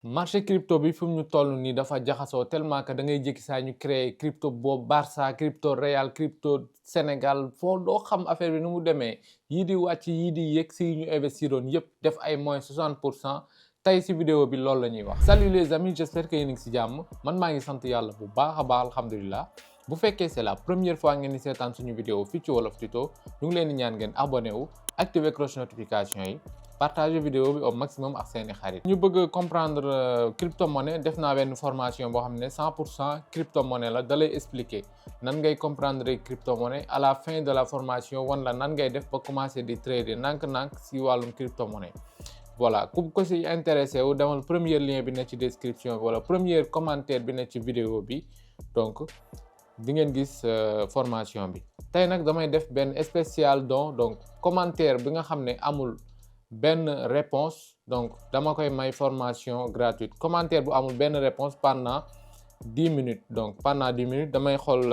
marché crypto bi fi mu ñu toll nii dafa jaxasoo tellement que da ngay jékki saa ñu créer crypto boobu Barça crypto Real crypto Sénégal foo doo xam affaire bi nu mu demee yii di wàcc yii di yéeg si ñu investiroon yëpp def ay moins 60% tey si vidéo bi loolu la ñuy wax. Salut les amis, j'espère que yéen a ngi si jàmm man maa ngi sant yàlla bu baax a baax alhamdulilah. bu fekkee c'est la première fois ngeen di seetaan suñu vidéo fii ci Wolof Tuto ñu ngi leen di ñaan ngeen abonné wu activer cloche notification yi. partager vidéo bi au maximum ak seeni xarit ñu bëgg comprendre crypto-monnaie def naa benn formation boo xam ne 100% crypto-monnaie la da lay expliquer nan ngay comprendre crypto-monnaie à la fin de la formation wan la nan ngay def ba commencer di trader nànk-nànk si wàllum crypto-monnaie. voilà ku ko si intéressé wu demal premier lien bi ne ci description bi wala premier commentaire bi ne ci vidéo bi donc di ngeen gis formation bi. tey nag damay def benn spécial don donc commentaire bi nga xam ne amul benn réponse donc dama koy may formation gratuite commentaire bu amul benn réponse pendant 10 minutes donc pendant 10 minutes damay xool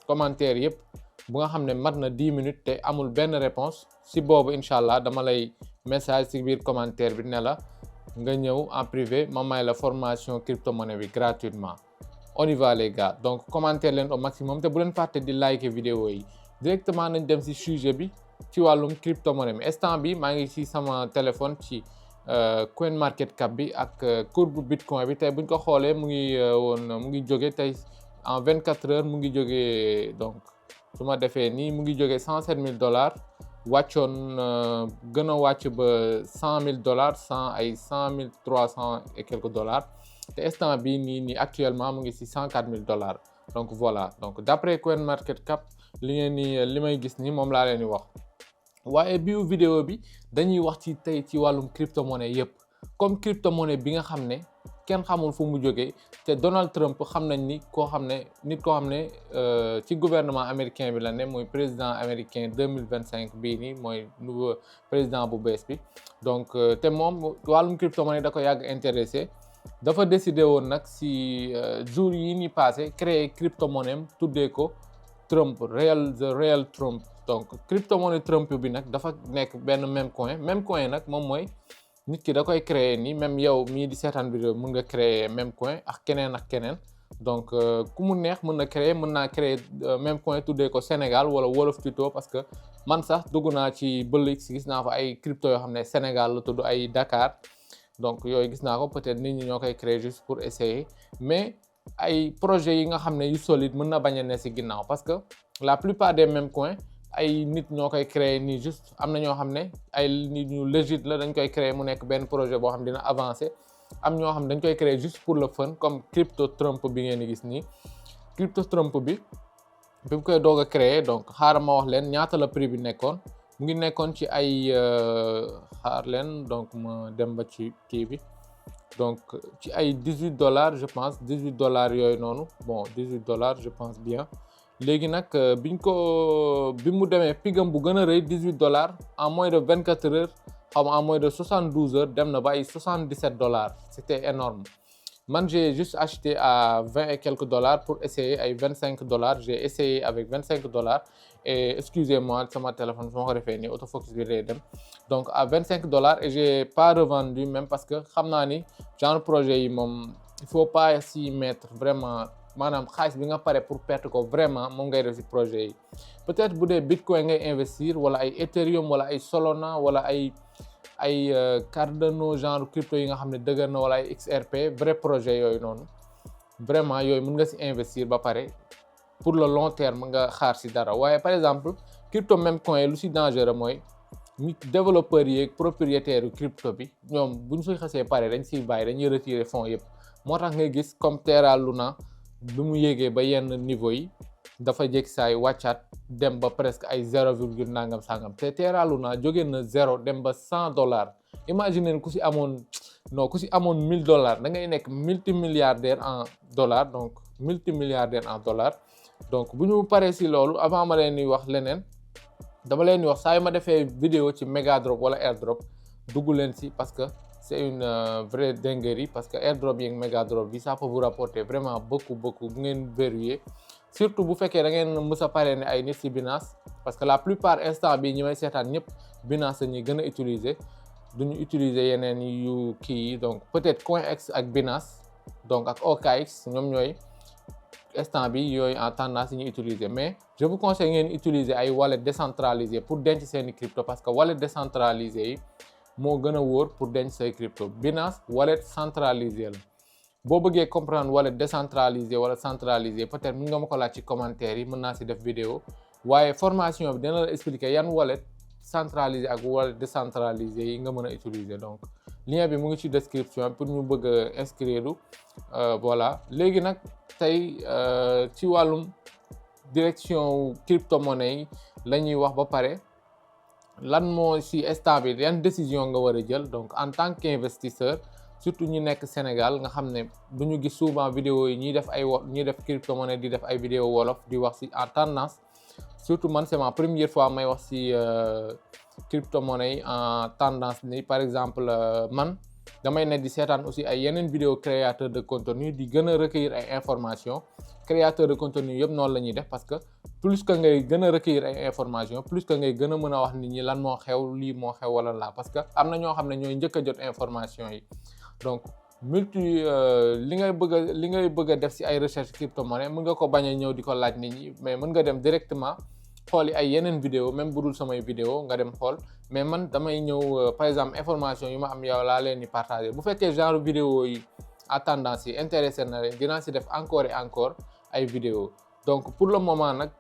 commentaire yëpp bu nga xam ne mat na 10 minutes te amul benn réponse si boobu incha allah dama lay message si biir commentaire bi ne la nga ñëw en privé ma may la formation crypto-monnaie bi gratuitement. on y va les gars donc commentaire leen au maximum te bu leen fàtte di liker vidéo yi directement nañ dem si sujet bi. ci wàllum crypto-monnaie mi instant bi maa ngi ci sama téléphone ci coin market cap bi ak courbe bitcoin bi tey buñ ko xoolee mu ngi jóge tey en 24 heures mu ngi jógee donc su ma defee nii mu ngi jógee $107,000 wàccoon gën a wàcc ba $100,000 100,300 et quelques dollars te instant bi nii actuellement mu ngi ci $104,000 donc voilà donc d'après coin market cap li may gis ni moom laa leen di wax. waaye biu vidéo bi dañuy wax ci tey ci wàllum crypto-monnaie yëpp comme crypto-monnaie bi nga xam ne kenn xamul fu mu jógee te Donald Trump xam nañ ni nit koo xam ne ci gouvernement américain bi la ne mooy président américain 2025 bii nii mooy nouveau président bu bees bi donc te moom wàllum crypto-monnaie da ko yàgg intéressé dafa décidé woon nag si jour yi ni passé créer crypto-monnaie am tuddee ko Trump the real Trump donc crypto-monnaie Trump bi nag dafa nekk benn même coin nag moom mooy nit ki da koy créer nii même yow mii di seetaan vidéo mën nga créer même coin ak keneen donc ku mu neex mën naa créer même coin tuddee ko Sénégal wala Wolof Tuto parce que man sax dugg naa ci Belix gis naa fa ay crypto yoo xam ne Sénégal la tudd ay Dakar donc yooyu gis naa ko peut-être nit ñi ñoo koy créer juste pour essayer mais ay projets yi nga xam ne yu solide mën na bañ a ne ci ginnaaw parce que la plupart des mêmes coins ay nit ñoo koy créer nii juste am na ñoo xam ne ay nit ñu légit la dañ koy créer mu nekk benn projet boo xam ne dina avancer am ñoo xam ne dañ koy créer juste pour le fun comme crypto Trump bi ngeen di gis nii crypto Trump bi mu koy doog a créer donc xaaral ma wax leen ñaata la prix bi nekkoon mu ngi nekkoon ci ay xaar leen donc ma dem ba ci kii bi donc ci ay $18 je pense $18 yooyu noonu bon $18 je pense bien léegi nag bi mu demee pigam bu gën a rëy $18 en moins de 24 heures xaw ma en moins de 72 heures dem na ba ay $77 c'était énorme man j'ai juste acheté à 20 et quelques dollars pour essayer ay $25 j'ai essayé avec $25 et excusez-moi sama téléphone su ma ko defee nii autofocus bi day dem donc à $25 et j'ai pas revendu même parce que xam naa ni genre projet yi moom il faut pas s'y mettre vraiment maanaam xaalis bi nga pare pour perte ko vraiment moom ngay def ci projet yi peut-être bu dee bitcoin ngay investir wala ay ethereum wala ay solana wala ay cardano genre crypto yi nga xam ne dëgër na wala ay XRP vrai projet yooyu noonu vraiment yooyu mën nga ci investir ba pare pour le long terme nga xaar ci dara waaye par exemple crypto même coin lu ci dangereux mooy nit développeurs yi ak propriétaires yu crypto bi ñoom bu ñu xasee pare dañ ciy bàyyi dañuy retirer fonds yëpp moo tax ngay gis comme Terra Luna bi mu yéegee ba yenn niveau yi dafa jékki saay wàccaat dem ba presque ay 0, nangam sangam te Terra Luna jóge na 0 dem ba $100 imagine ku ci amoon $1,000 da ngay nekk multimilliardaire en dollars donc multimilliardaire en dollars donc bu ñu paree ci loolu avant ma leen di wax leneen dama leen di wax saa yu ma defee vidéo ci Megadrop wala Airdrop dugg leen ci parce que c'est une vraie dinguerie parce que airdrop yi ak Megadrop bi ça peut vous rapporter vraiment beaucoup bu ngeen verrouiller surtout bu fekkee da ngeen mës a parrainer ay nit ci Binance parce que la plupart instant bi ñi may seetaan ñëpp Binance la ñuy gën a utiliser duñu utiliser yeneen yu kii yi donc peut-être CoinEx ak Binance donc ak OKX ñoom ñooy instant bi yooyu en tendance yi ñuy utiliser mais je vous conseille ngeen utiliser ay wallet décentralisé pour denc seeni crypto parce que wallet décentralisé yi moo gën a wóor pour denc say crypto. Binance wallet centralisé la boo bëggee comprendre wallet décentralisé wala centralisé peut-être mën nga ma ko laaj ci commentaire yi mën naa si def vidéo waaye formation bi dina la expliquer yan wallet centralisé ak wallet décentralisé yi nga mën a utiliser donc lien bi mu ngi ci description pour ñu bëgg a inscrire voilà léegi nag tey ci wàllum direction crypto-monnaie yi la ñuy wax ba pare lan moo ci instant bi yan décision nga war a jël donc en tant qu'investisseur surtout ñu nekk Sénégal nga xam ne du ñu gis souvent vidéo yi ñuy def crypto-monnaie di def ay vidéo wolof di wax ci en tendance surtout man c'est ma première fois may wax ci crypto-monnaie yi en tendance ni par exemple man damay ne di seetaan aussi ay yeneen vidéo créateur de contenu di gën a recueillir ay informations créateur de contenu yëpp noonu la ñuy def parce que plus que ngay gën a recueillir ay informations plus que ngay gën a mën a wax nit ñi lan moo xew lii moo xew wala laa parce que am na ñoo xam ne ñooy njëkk a jot information yi donc li ngay bëgg a def ci ay recherche crypto-monnaie mën nga ko bañ a ñëw di ko laaj nit ñi mais mën nga dem directement xooli ay yeneen vidéo même bu dul samay vidéo nga dem xool mais man damay ñëw par exemple information yu ma am yow laa leen di partager bu fekkee genre vidéo yi à tendance yi intéressé na leen dinaa ci def encore et encore ay vidéo donc pour le moment nag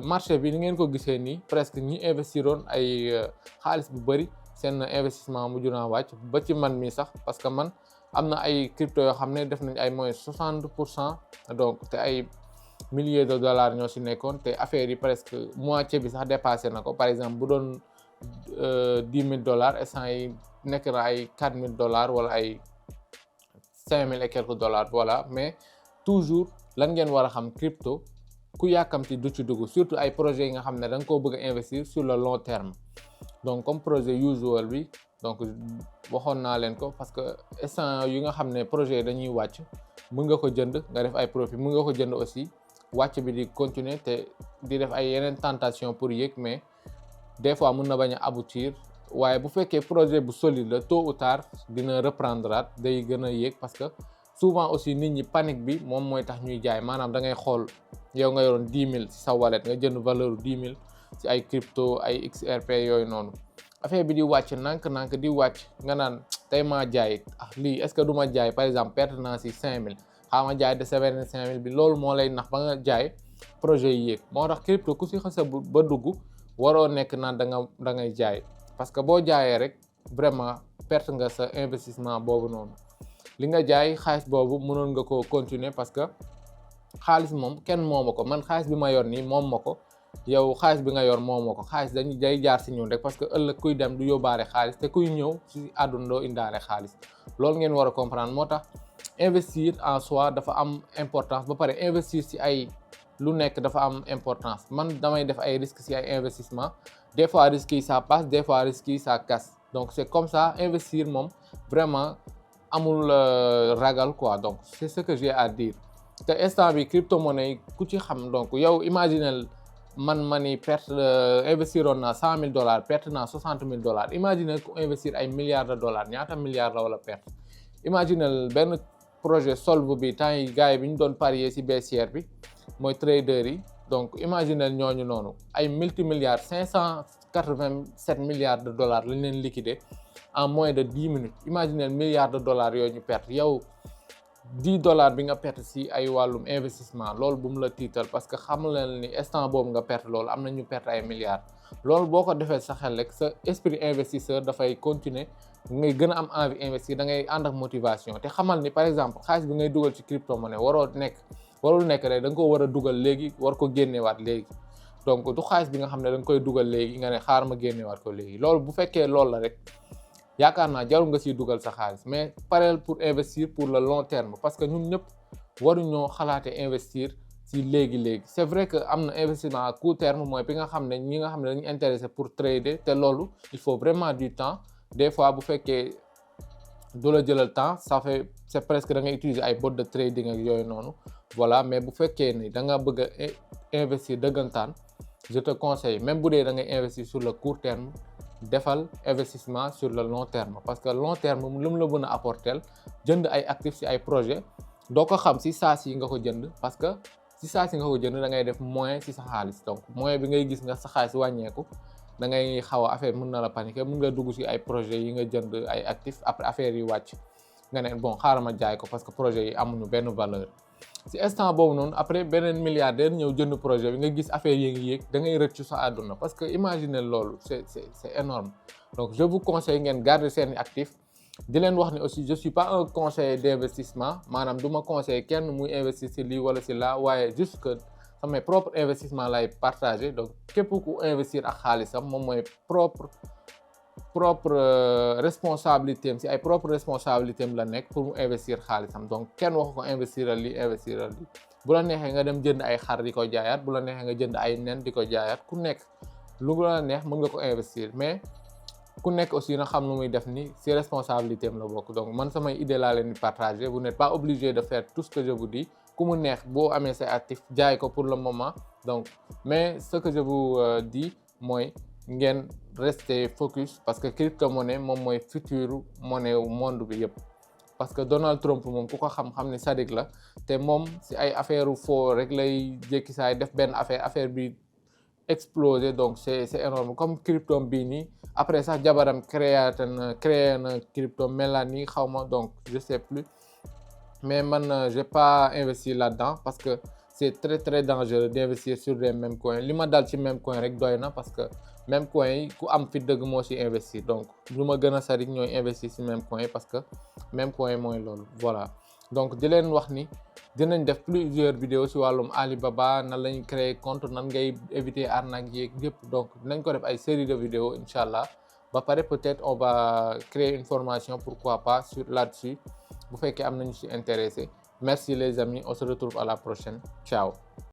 marché bi ni ngeen ko gisee nii presque ñi investiroon ay xaalis bu bëri seen investissement mujj naa wàcc ba ci man mi sax parce que man am na ay crypto yoo xam ne def nañ ay moins 60% donc te ay milliers de dollars ñoo ci nekkoon te affaire yi presque moitié bi sax dépassé na ko par exemple bu doon $10,000 instant yi nekk na ay $4,000 wala ay 5,000 et quelques dollars voilà mais toujours lan ngeen war a xam crypto ku yàkkamti du ci dugg surtout ay projets yi nga xam ne da nga koo bëgg a investir sur le long terme donc comme projet usual bi donc waxoon naa leen ko parce que instant yi nga xam ne projet yi dañuy wàcc mën nga ko jënd nga def ay profit mën nga ko jënd aussi wàcc bi di continuer te di def ay yeneen tentation pour yéeg mais des fois mën na bañ a aboutir waaye bu fekkee projet bu solide la tôt ou tard dina reprendre day gën a yéeg parce que souvent aussi nit ñi panique bi moom mooy tax ñuy jaay maanaam da ngay xool yow nga yoroon 10,000 ci sa wallet nga jënd valeur 10,000 ci ay crypto ay XRP yooyu noonu affaire bi di wàcc nànk di wàcc nga naan tey maa jaay lii est-ce que du ma jaay par exemple perte naa ci 5,000 xaama jaay de 5,000 bi loolu moo lay nax ba nga jaay projet yi yéeg moo tax crypto ku ci xasa ba dugg waroo nekk naan da ngay jaay parce que boo jaayee rek vraiment perte nga sa investissement boobu noonu li nga jaay xaalis boobu mënoon nga ko continuer parce que xaalis moom kenn mooma ko man xaalis bi ma yor nii moom ma ko yow xaalis bi nga yor mooma ko xaalis day jaar ci ñun rek parce que ëllëg kuy dem du yóbbaale xaalis te kuy ñëw ci àdduna doo indaale xaalis loolu ngeen war a comprendre moo tax investir en soi dafa am importance ba pare investir ci ay lu nekk dafa am importance man damay def ay risques ci ay investissement des fois risques yi ça passe des fois risques yi ça casse donc c'est comme ça investir moom vraiment amul ragal quoi donc c'est ce que j'ai à dire te instant bi crypto-monnaie ku ci xam donc yow imaginel man ni perte investiroon naa $100,000 perte naa $60,000 imaginel ku investir ay milliards de dollars ñaata milliards la wala perte imaginel benn projet Solve bi temps yi gars yi bi ñu doon parier ci baissière bi mooy trader yi donc imaginel ñooñu noonu ay multimilliards 587 milliards de dollars lañ leen liquider en moins de 10 minutes imaginel milliards de dollars yooyu ñu perte yow $10 bi nga perte ci ay wàllum investissement loolu bu mu la tiital parce que xam leen ni instant boobu nga perte loolu am na ñu perte ay milliards loolu boo ko defee sa xel rek sa esprit investisseur dafay continuer ngay gën a am envie investir da ngay ànd ak motivation te xamal ni par exemple xaalis bi ngay dugal ci crypto-monnaie warul nekk rek da nga ko war a dugal léegi war ko génneewaat léegi donc du xaalis bi nga xam ne da nga koy dugal léegi nga ne xaar ma génneewaat ko léegi loolu bu fekkee loolu la rek yaakaar naa jarul nga siy dugal sa xaalis mais pareel pour investir pour le long terme parce que ñun ñëpp waruñoo xalaate investir ci léegi c'est vrai que am na investissement à court terme mooy bi nga xam ne ñi nga xam ne dañu intéressé pour trader te loolu il faut vraiment du temps des fois bu fekkee du la jëlal temps ça fait c'est presque da ngay utiliser ay bots de trading ak yooyu noonu voilà mais bu fekkee ni da nga bëgg a investir dëggantaan je te conseille même bu dee da ngay investir sur le court terme defal investissement sur le long terme parce que long terme lu mu la mën a apporter jënd ay actifs ci ay projet doo ko xam si saa si nga ko jënd parce que si saa si nga ko jënd da ngay def moyen si sa xaalis donc moyen bi ngay gis nga sa xaalis wàññeeku da ngay xaw a affaire mën na la paniquer mën nga dugg si ay projets yi nga jënd ay actifs après affaire yi wàcc nga ne bon xaaral ma jaay ko parce que projet yi amuñu benn valeur si instant boobu noonu après beneen milliardaire ñëw jënd projet bi nga gis affaire yi ngi yéeg da ngay rëccu sa àdduna parce que imaginez loolu c'est énorme donc je vous conseille ngeen garder seeni actifs di leen wax ne aussi je suis pas un conseiller d'investissement maanaam du ma conseiller kenn muy investir si lii wala si laa waaye juste que samay propre investissement lay partager donc képp ku investir ak xaalisam moom mooy propre responsabilité am si ay propre responsabilité am la nekk pour mu investir xaalisam donc kenn waxu ko investiral li bu la neexee nga dem jënd ay xar di ko jaayaat bu la neexee nga jënd ay nen di ko jaayaat ku nekk lu la neex mën nga ko investir mais ku nekk aussi na xam nu muy def ni si responsabilité am la bokk donc man samay idée laa leen di partager vous n'êtes pas obligé de faire tout ce que je vous dis ku mu neex boo amee say actif jaay ko pour le moment donc mais ce que je vous dis mooy ngeen rester focus parce que crypto-monnaie moom mooy futur monnaie wu monde bi yëpp parce que Donald Trump moom ku ko xam-xam ne sadik la te moom si ay affaire faux rek lay jékki saay def benn affaire bi explosé donc c'est énorme comme crypto bii nii après sax jabaram créé na crypto Melanie xaw ma donc je sais plus mais man j'ai pas investi là-dedans parce que c'est très très dangereux d'investir sur les mêmes coins li ma dal ci même coin rek doy na parce que même coin yi ku am fi dëgg moo ci investir donc lu ma gën a sadik ñooy investir ci même coin parce que même coin mooy loolu voilà donc di leen wax ni dinañ def plusieurs vidéos ci wàllum Alibaba nan lañ créer compte nan ngay éviter arnaque yeeg yëpp donc dinañ ko def ay série de vidéos incha allah ba pare peut-être on va créer une formation pourquoi pas sur là-dessus bu fekkee am nañu ci intéressé merci les amis on se retrouve à la prochaine ciao